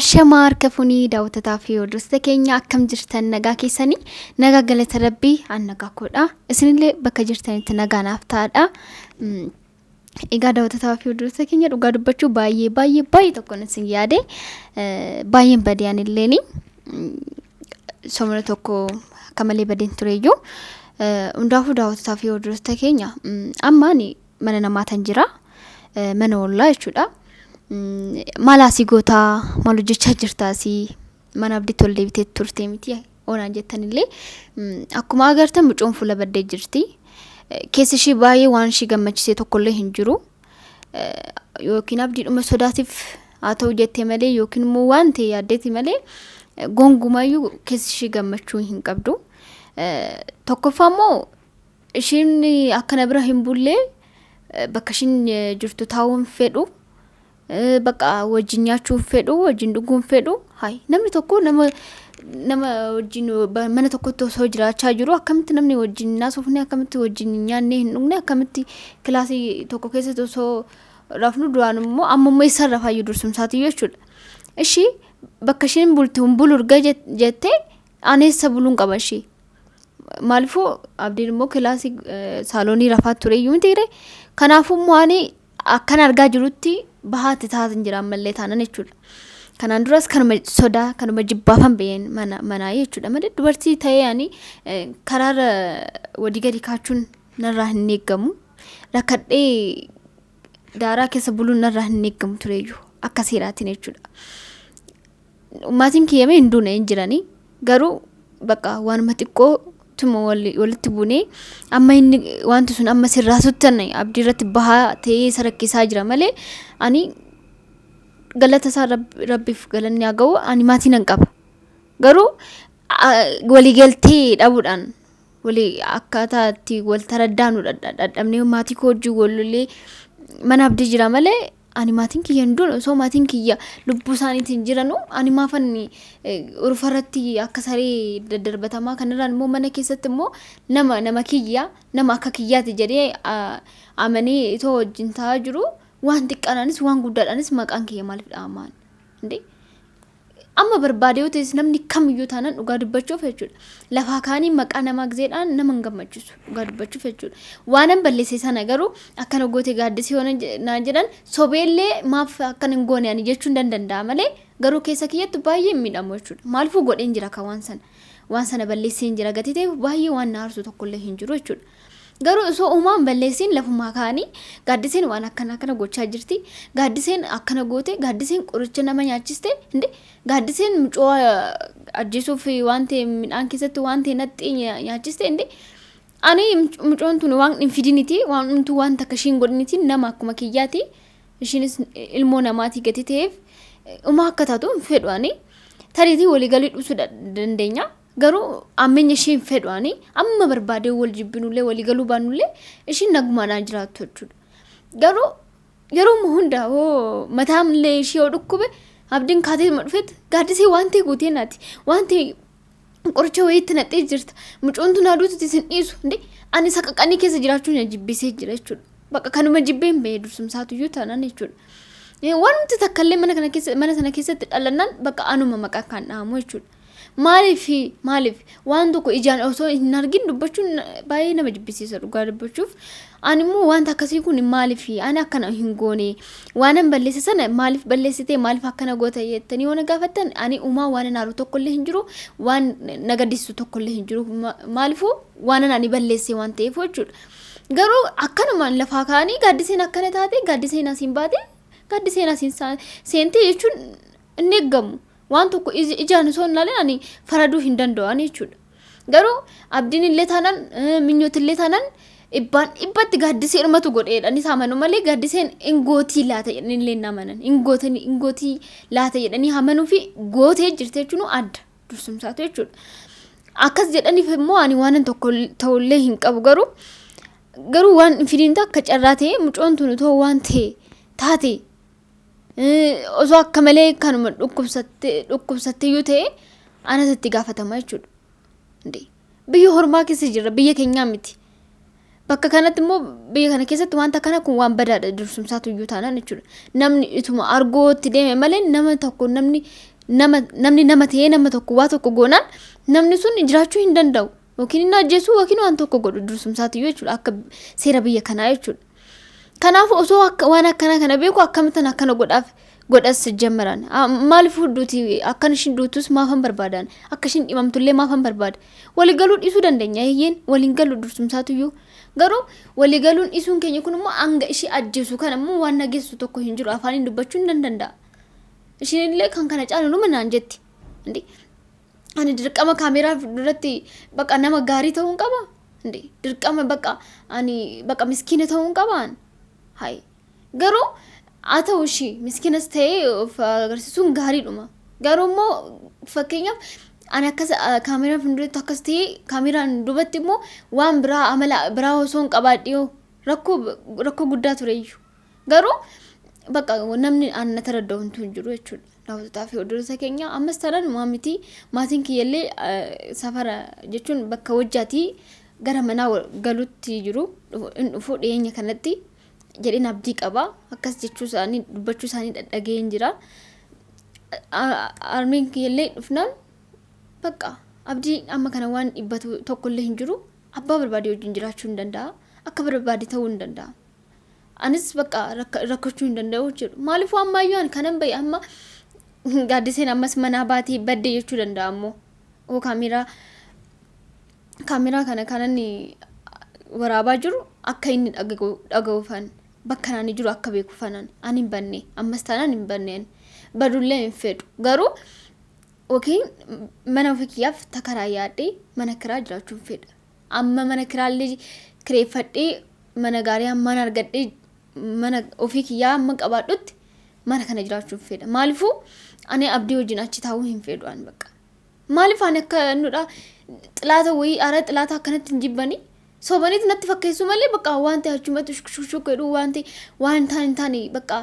Ashamaa harka fuunii daawwattotaa fi hordoftoota keenya, akkam jirtan? Nagaa keessanii? Nagaa galata Rabbii, an nagaa koodha. Isinillee bakka jirtanitti nagaa naaf ta'aadha. Egaa daawwattotaa fi hordoftoota keenya, dhugaa dubbachuu baay'ee baay'ee baay'ee tokkoon isin yaade, baay'een badee anilleeni. Somna tokko akka malee badeen tureyyuu. Hundaafuu daawwattotaa fi hordoftoota keenya, amma ani mana namaatan jira. Mana ollaa jechuudha. Maal asii gootaa, maal hojjechaa jirta, asii mana Abdiitti ol deebitee turte miti oonaan jettanillee, akkuma agartan mucoon fuula baddee jirti. Keessi ishii baay'ee waan ishii gammachisee tokkollee hin jiru. Yookiin Abdiidhuma sodaatiif haa ta'u jettee malee, yookiin immoo waan ta'e yaaddeeti malee, gongumayyuu keessi ishii gammachuu hin qabdu. Tokkoffaa immoo ishiin akkana bira hin bullee, bakka ishiin jirtu taa'uu hin fedhu. Bakka wajjin nyaachuu hin fedhu, wajjin dhuguu hin fedhu. Hayi, namni tokko nama wajjin mana tokkotti osoo jiraachaa jiru, akkamitti namni wajjin hin haasofne, akkamitti wajjin hin nyaanne, hin dhugne, akkamitti kilaasii tokko keessatti osoo rafnu, duraan immoo amma immoo eessaan rafaayyuu dursumsaatiyyuu jechuudha. Ishii bakka ishiin bultu hin bulu erga jettee, ani eessa buluun qaba ishii? Maaliifuu Abdiin immoo kilaasii saaloonii rafaa ture iyyuu miti ree. Kanaafuu immoo ani akkan argaa jirutti bahaatti taatan jira ammallee taanan jechuudha. Kanaan duras kanuma sodaa, kanuma jibbaafan ba'een mana manaa jechuudha malee, dubartii ta'ee ani karaarra walii gadi kaachuun narraa hin eeggamu. Rakkadhee daaraa keessa buluun narraa hin eeggamu tureyyuu akka seeraatiin jechuudha. Maatiin kiyyamee hin duune, hin jiranii, garuu bakka waanuma xiqqoo tuma walitti buunee, amma inni wanti sun amma sirraasutti ani Abdii irratti bahaa ta'ee isa rakkisaa jira malee, ani galata isaa Rabbiif galanni haa ga'u, ani maatii nan qaba. Garuu waliigaltee dhabuudhaan, walii akkaataa itti wal taraddaanu dhadhabnee, maatii koo wajjin wal lolee mana Abdii jira malee, ani maatiin kiyya hin duune. Osoo maatiin kiyya lubbuu isaaniitiin jiranu, ani maafan urufarratti akka saree daddarbatamaa kanarraan immoo mana keessatti immoo nama kiyya, nama akka kiyyaati jedhee amanee itoo wajjin taa'aa jiru, waan xiqqaadhaanis waan guddaadhaanis maqaan kiyya maaliif dhahamaan? Indee amma barbaade yoo ta'es, namni kamiyyuu taanaan, dhugaa dubbachuuf jechuudha. Lafaa kaanii maqaa namaa gizeedhaan nama hin gammachiisu, dhugaa dubbachuuf jechuudha. Waanan balleesse sana garuu akkana goote Gaaddisii yoo naan jedhan, sobeellee maaf akkana hin goone ani jechuun dan danda'a malee, garuu keessa kiyyatti baay'ee hin miidhamu jechuudha. Maaliifuu godheen jira kan waan sana. Waan sana balleesseen jira gatii ta'eef, baay'ee waan na aarsu tokkollee hin jiru jechuudha. Garuu osoo uumaan balleessiin lafumaa ka'anii Gaaddiseen waan akkana akkana gochaa jirti. Gaaddiseen akkana goote, Gaaddiseen qoricha nama nyaachiste, inde Gaaddiseen mucoo ajjeesuuf waan ta'e midhaan keessatti waan ta'e naxxee nyaachiste, inde ani mucoon tun waan hin fidiniti, waan dhumtuu waan takka ishiin godhiniti, nama akkuma kiyyaati. Ishiinis ilmoo namaatii gati ta'eef, umaa akka taatu hin fedhu ani. Tariitii waliigaluu dhiisuu dandeenya. Garuu ammenya ishee hin fedhu ani. Amma barbaadee wal jibbinullee, walii galuu baannullee, ishiin nagumaadhaan jiraattu jechuudha. Garuu yeroo hunda hoo mataamillee ishee yoo dhukkube, Abdiin kaatee dhufeet Gaaddisee waan ta'e guutee naati, waan ta'e qoricha wayiitti naqxee jirta, mucoon tun aduutu isin dhiisu, inde ani saqaqanii keessa jiraachuun na jibbisee jira jechuudha. Bakka kanuma jibbeen bahee dursumsaatuyyuu taanaan jechuudha. Wanti takka illee mana kana keessa, mana sana keessatti dhalannaan, bakka anuma maqaa kan dhahamu jechuudha. Maaliif waan tokko ijaan osoo hin argin dubbachuun baay'ee nama jibbisiisa, dhugaa dubbachuuf. Ani immoo wanta akkasii kun maaliif ani akkana hin goone, waanan balleesse sana maaliif balleessite, maaliif akkana goota jettanii yoo na gaafattan, ani uumaa waan naaru tokkollee hin jiru, waan na gaddisiisu tokkollee hin jiru. Maaliifuu waanan ani balleesse waan ta'eef jechuudha. Garuu akkanumaan lafaa ka'anii Gaaddiseen akkana taate, Gaaddiseen asiin baate, Gaaddiseen asiin seente jechuun inni eeggamu. Waan tokko ijaan osoo hin ilaalin ani faraduu hin danda'an jechuudha. Garuu Abdiin illee taanaan, Minyoot illee taanaan, dhibbaan dhibbatti Gaaddisee dhumatu godheedha amanu malee, Gaaddiseen hin gootii laata jedhanii illee hin amanan. Hin gootii laata jedhanii amanuu fi gootee jirti jechuun adda dursumsaatu jechuudha. Akkas jedhaniif immoo ani waan tokko ta'ullee hin qabu, garuu waan firiin akka carraa ta'e, mucoon tun otoo waan ta'e taate, osoo akka malee kanuma dhukkubsatte iyyuu ta'e, anas itti gaafatama jechuudha. Biyya hormaa keessa jirra, biyya keenyaa miti. Bakka kanatti immoo biyya kana keessatti wanta akkana kun waan badaadha dursumsaatu iyyuu taanaan jechuudha. Namni ituma argootti deeme malee, nama tokko namni Nama namni nama ta'ee nama tokko waa tokko goonaan namni sun jiraachuu hin danda'u. Yookiin inni ajjeesuu yookiin waan tokko godhu dursumsaatiyyuu jechuudha akka seera biyya kanaa jechuudha. Kanaafuu osoo akka waan akkanaa kana beeku akkamittan akkana godhaaf godhas jammaran. Maaliif duuti akkan ishiin duutus maafan barbaadan, akka ishiin dhibamtullee maafan barbaada. Walii galuu dhiisuu dandeenya, eeyyeen waliin galu dursumsaatiyyuu. Garuu walii galuun dhiisuun keenya kun immoo hanga ishii ajjeesu kana immoo waan nageessu tokko hin jiru, afaaniin dubbachuu hin danda'a. Ishiin illee kan kana caalu numa naan jetti. Ani dirqama kaameeraa duratti bakka nama gaarii ta'uu hin qaba? Dirqama bakka ani bakka miskiina ta'uu hin qabaan? Hayi. Garuu haa ta'u, ishii miskiinas ta'ee of agarsiisuun gaariidhuma. Garuu immoo fakkeenyaaf ani akkas kaameeraa fuulduratti akkas ta'ee kaameeraan duubatti immoo waan biraa amala biraa osoo hin qabaadhee rakkoo guddaa tureyyuu. Garuu bakka namni aan na taradda'u hin jiru jechuudha. Daawwattotaa fi hordoftoota keenya, ammas taanaan miti maatiin kiyyallee safara jechuun bakka hojjaatii gara manaa galutti jiru, hin dhufu dhiyeenya kanatti jedheen abdii qaba. Akkas jechuu isaanii, dubbachuu isaanii dhaga'een jira. Harmeen kiyyallee dhufnaan bakka abdii amma kana waan dhibbatu tokkollee hin jiru. Abbaa barbaade wajjin jiraachuu hin danda'a. Akka barbaade ta'uu hin danda'a. Anis bakka rakkachuu hin danda'u jedhu. Maaliifuu ammayyuu ani kanan bahe amma gaaddiseen ammas manaa baatee badde jechuu danda'a ammoo. Oo, kaameeraa kana kanan waraabaa jiru akka inni dhaga'uufan, bakka naan jiru akka beekuufan. Ani hin banne, ammas taanaan hin banneen, badullee hin fedhu. Garuu yookiin mana ofii kiyyaaf takaraa yaadhee mana kiraa jiraachuu hin fedha. Amma mana kiraallee kireeffadhee mana gaarii ammaan argadhee mana ofii kiyyaa amma qabaadhutti mana kana jiraachuu hin fedha. Maaliifuu ani abdii wajjin achi taa'uu hin fedhu ani bakka. Maaliif ani akka nudha xilaata wayii ara xilaata akkanatti hin jibbanii sobaniit natti fakkeessu malee, bakka waan ta'e achumatti shukshushuk jedhu, waan ta'e waan hin taane hin taane, bakka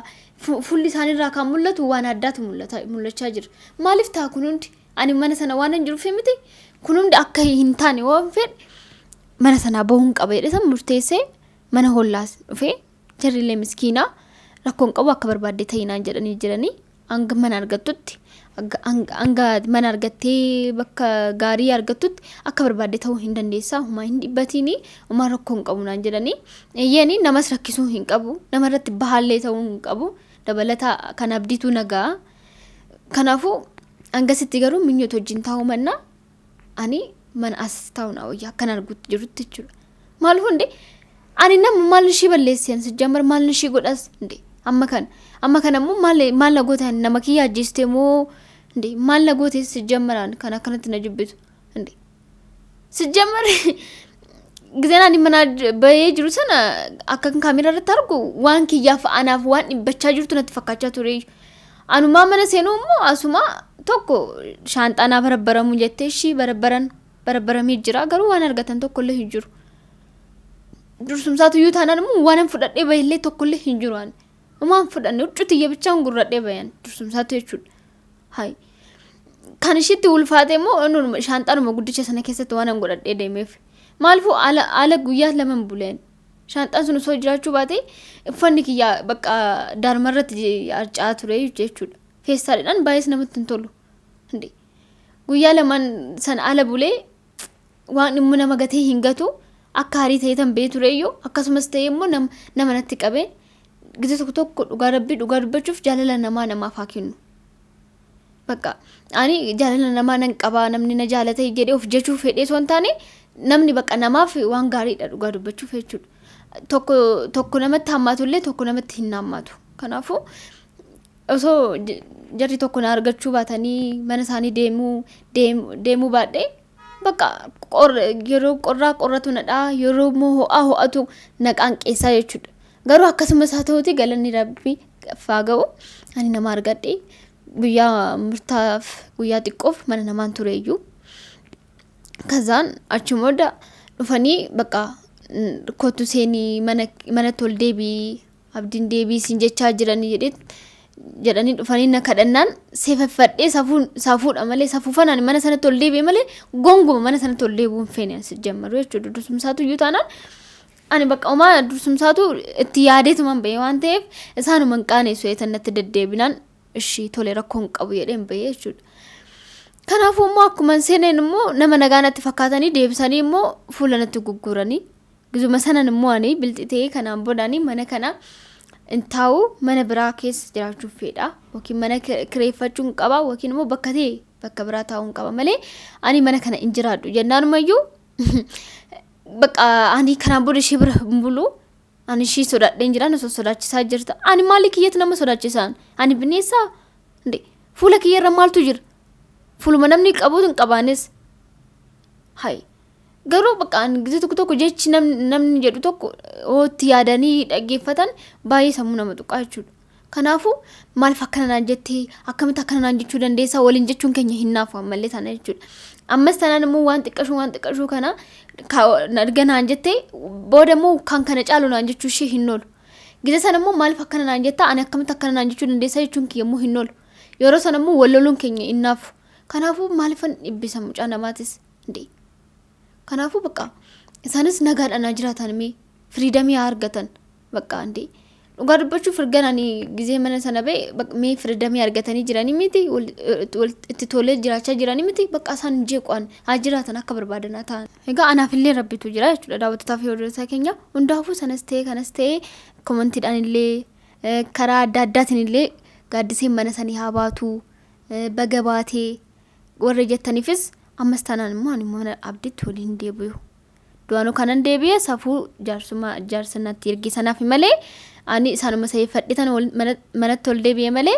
fuulli isaaniirraa kan mul'atu waan addaatu mul'ata mul'achaa jira. Maaliif ta'a kun hundi? Ani mana sana waan hin jiruuf miti, kun hundi akka hin taane waan fedhe mana sanaa bahuun qaba jedhee san murteessee mana hollaas dhufee, jarrillee miskiinaa rakkoon qabu, akka barbaadde ta'inaan jedhanii jiranii, hanga mana argattutti, hanga mana argattee bakka gaarii argattutti akka barbaadde ta'uu hin dandeessaa, homaa hin dhibbatiini, homaa rakkoo hin qabu naan jedhanii. Eeyyanii, namas rakkisuu hin qabu, namarratti bahaallee ta'uu hin qabu, dabalataa kan abdiitu nagaa. Kanaafuu hangasitti garuu minyoota wajjin taa'uu mannaa ani mana as taa'u naa wayyaa akkan arguutti jirutti jechuudha. Maal hunde ani nama maal ishii balleesseen sijjamar, maal ishii godhas hunde? Amma kana immoo maal maal na goote? Nama kiyya ajjeeste moo hunde? Maal na goote sijjammaraan kan akkanatti na jibbitu hunde? Sijjammar gizeen ani mana bahee jiru sana akka kaameeraa irratti argu waan kiyyaaf anaaf waan dhibbachaa jirtu natti fakkaachaa ture. Anumaa mana seenuu immoo asuma tokko shaanxaa naa barabbaramu jettee, ishii barabbaran barabbaramee jira, garuu waan argatan tokkollee hin jiru. Dursumsaatu iyyuu taanaan immoo waan an fudhadhee bahillee tokkollee hin jiru ani. Waan fudhanne huccuu tiyya bichaan gurradhee bayan dursumsaatu jechuudha. Hayi. Kan ishiitti ulfaate immoo shaanxaanuma guddicha sana keessatti waan an godhadhee deemeef. Maaliifuu ala guyyaa 2 buleen. Shaanxaan sun osoo jiraachuu baate uffanni kiyya bakka daarmarratti harca'aa ture jechuudha. Feestaadhaan baay'ees namatti hin tolu. Guyyaa lamaan sana ala bulee waan immoo nama gatee hin gatu, akka haarii ta'ee tan ba'ee tureyyuu, akkasumas ta'ee immoo nama natti qabee gita tokko tokko. Dhugaa rabbii, dhugaa dubbachuuf, jaalala namaa namaaf haa kennu. Bakka ani jaalala namaa nan qabaa, namni na jaalata jedhee of jechuu fedhee osoo hin taane, namni bakka namaaf waan gaariidha dhugaa dubbachuuf jechuudha. Tokko tokko namatti hammaatullee tokko namatti hin hammaatu. Kanaafuu osoo jarri tokko na argachuu baatanii mana isaanii deemuu baadhee, bakka yeroo qorraa qorratu nadhaa, yeroo immoo ho'aa ho'atu na qaanqeessaa jechuudha. Garuu akkasumas haa ta'uti, galanni rabbii haa ga'u, ani nama argadhe. Guyyaa murtaaf, guyyaa xiqqoof mana namaan tureyyuu. Kazaan achi booda dhufanii bakka kottu seenii, manatti ol deebii, abdiin deebii siin jechaa jiranii jedhanii dhufanii na kadhannaan seefaffadhee, safuun safuudha malee, safuufan ani mana sanatti ol deebi'e malee gonguma mana sanatti ol deebi'uu hin feene as jammaru jechuudha. Dursumsaatu iyyuu taanaan ani bakka homaa dursumsaatu itti yaadeetuman ba'e waan ta'eef isaanuma hin qaanessu eetan natti deddeebinaan. Ishii tole, rakkoo hin qabu jedheen bahee jechuudha. Kanaafuu immoo akkuma seeneen immoo nama nagaa natti fakkaatanii deebisanii immoo fuula natti gugguuranii, gizuma sanan immoo ani bilxitee kanaan boodanii mana kana hin taa'u, mana biraa keessa jiraachuuf fedha, yookiin mana kireeffachuu hin qaba, yookiin immoo bakka ta'e bakka biraa taa'uu hin qaba malee ani mana kana hin jiraadhu jennaanumayyuu, bakka ani kanaan booda ishee bira hin bulu, ani ishii sodaadheen jira, na sodaachisaa jirta. Ani maali kiyyatti nama sodaachisaan? Ani bineessaa? Fuula kiyya irra maaltu jira? Fuuluma namni qabuutu hin qabaanis. Hayi. Garuu bakka ani gizee tokko tokko jechi namni jedhu tokko ootti yaadanii dhaggeeffatan baay'ee sammuu nama tuqaa jechuudha. Kanaafuu maaliif akkana naan jettee, akkamitti akkana naan jechuu dandeessaa waliin jechuun keenya hin naafu ammallee tana jechuudha. Ammas tanaan immoo waan xiqqashuu kana erga naan jettee booda immoo kan kana caalu naan jechuu ishee hin oolu. Gizee sana immoo maaliif akkana naan jettaa, ani akkamitti akkana naan jechuu dandeessaa jechuun kiyya immoo hin oolu. Yeroo sana immoo wal loluun keenya hin naafu. Kanaafuu maaliifan dhibbisa mucaa namaatis? Kanaafuu bakka isaanis nagaadhaan haa jiraatan, mee freedom haa argatan bakka indee. Dhugaa dubbachuuf ergan ani gizee mana sana ba'e mee freedom argatanii jiranii miti, itti tolee jiraachaa jiranii miti, bakka isaan jeeqan haa jiraatan, akka barbaadan haa ta'an. Egaa anaafillee rabbitu jira jechuudha. Daawwattootaa fi hordoftoota keenya hundaafuu, sanas ta'e kanas ta'e, commentiidhaan illee karaa adda addaatiin illee Gaaddiseen mana sanii haa baatu, baga baatee warra jettaniifis, ammas taanaan immoo ani mana Abditti waliin deebi'u. Du'aanuu kanan deebi'e safuu jaarsummaa jaarsa natti erge sanaaf malee, ani isaanuma sayyeffadhe tan manatti ol deebi'e malee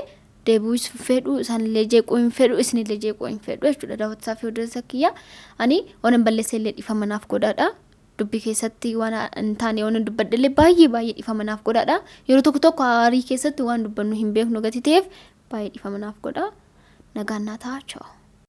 deebi'uu hin fedhu, isaanillee jeequu hin fedhu, isinillee jeequu hin fedhu jechuudha. Daawwattoota fi hordoftoota kiyya, ani waan balleessa illee dhiifama naaf godhaadha. Dubbii keessatti waan hin taane waan dubbadhe illee baay'ee baay'ee dhiifama naaf godhaadha. Yeroo tokko tokko aarii keessatti waan dubbannu hin beeknu gati ta'eef baay'ee dhiifama naaf godha. Nagaan naa ta'a. Ciao.